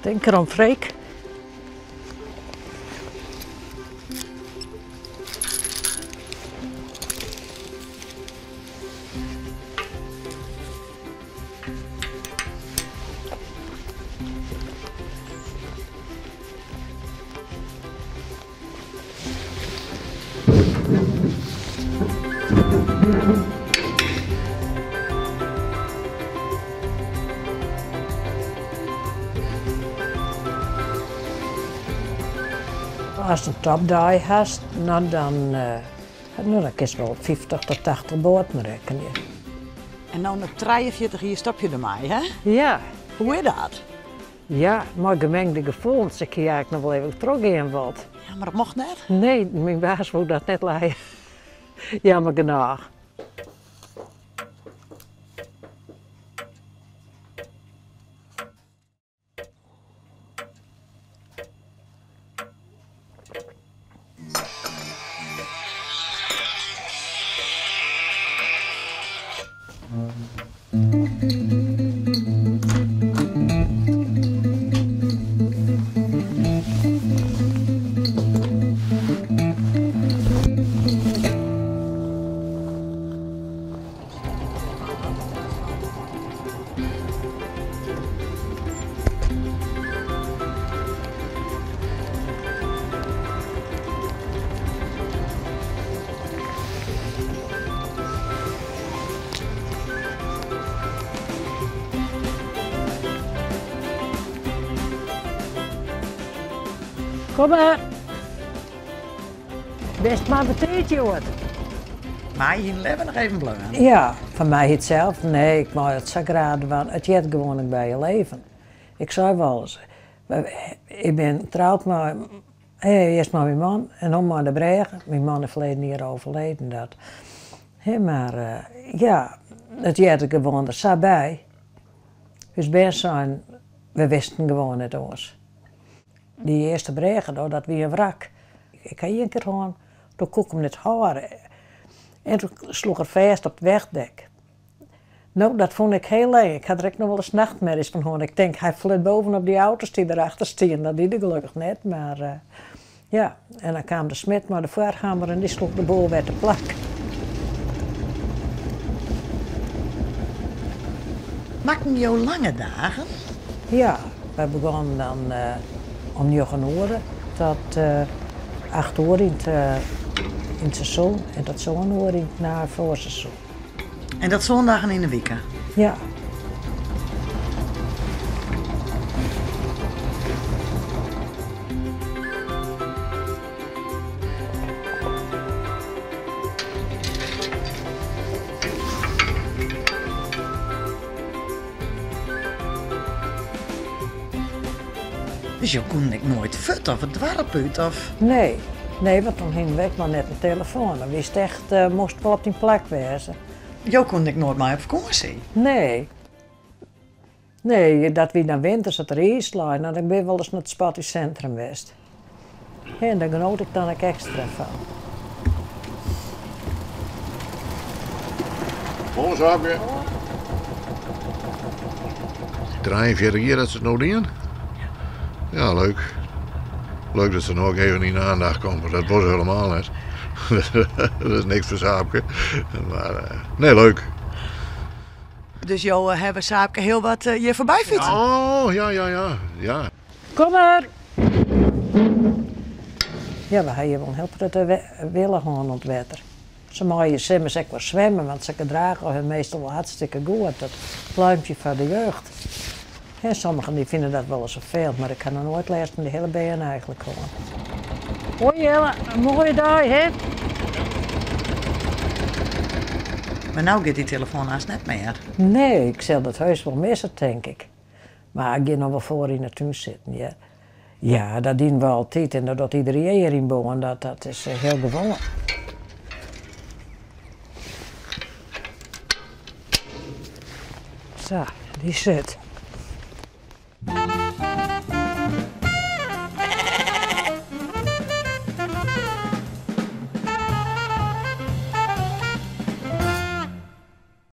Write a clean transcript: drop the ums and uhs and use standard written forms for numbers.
Tink derom, Freek. Ast in topdei hast, no dan, no dan kinst wol 50 tot 80 boaten rekkenje. En no nei 43 jier stopje je dermei, hè? Ja. Hoe is dat? Ja, mei gemengde gefoelens. Ik hie eigentlik noch wol even trochgean wold. Ja, mar dat mocht net? Nee, myn baas woe dat net lije. Jammer genôch. Kom mar. Bist mar betiid hjoed. Mar je hiene leaver noch even bleaun? Ja, foar my it sels. Nee, ik mei it sa graach dwaan. It heart gewoan ek by je leven. Ik sei wolris, ik bin troud mei earst mei myn man en no mei de brêge. Myn man is ferleden jier overleden. Dat, hè, mar ja, it heart der gewoan der sa by. Us bern seinen, we wisten gewoan net oars. Dy earste brêge do, dat wie in wrak. Ik ha ien kear hân, doe koe ik him net hâlde. En toen sloech er fêst op it wegdek. No, dat fûn ik hiel eng. Ik ha der ek noch wolris nachtmerjes fan hân. Ik tink, hy fleant bovenop dy auto's dy't derachter stienen. Dat die er gelokkich net, mar ja. En dan kaam de smid mei de foarhammer en dy sloech de boel wer te plak. Makken jo lange dagen? Ja, wy begonnen dan om njoggen oere tot acht oere yn it seizoen en tot sân oere yn it nei-foarseizoen. En dat sân dagen yn 'e wike? Ja. Dus jo koenen ek noait fuort of it doarp út of? Nee, nee, want toen hienen we ek noch net in telefoan. Dan wist echt, moast wol op dyn plak wêze. Jo koenen ek noait mei op fakânsje? Nee. Nee, dat wie dan winters as der iis lei. No, dan bin ik wolris nei it sportyfsintrum west. En dêr genoat ik dan ek ekstra fan. Moarn Saapke. 43 jier dat se it no dien. Ja, leuk. Leuk dat se no ek even yn de aandacht komme. Dat wol se helemaal net. Dat is niks foar Saapke. Mar nee, leuk. Dus jo hawwe Saapke hiel wat hjir foarby fytsen? Oh, ja, ja, ja. Ja. Kom mar! Ja, we ha hjir wol in hiel protte wille hân oan it wetter. Se meie simmers ek wol swimme, want se gedrage har meastal wol hartstikke goed. Dat pluimpje foar de jeugd. En sommigen dy fine dat wolris ferfelend, mar ik ha noch noait lêst fan dy hiele bern eigentlik hân. Hoi Jelle, in moaie dei, hè? Mar no giet dy telefoan hast net mear. Nee, ik sil dat heus wol misse, tink ik. Mar ik gean noch wol foar yn 'e tún sitten, hear. Ja, dat dienen we altyd en dat docht iderien hjir yn Boarn, dat dat is hiel gewoan. Sa, dy sit.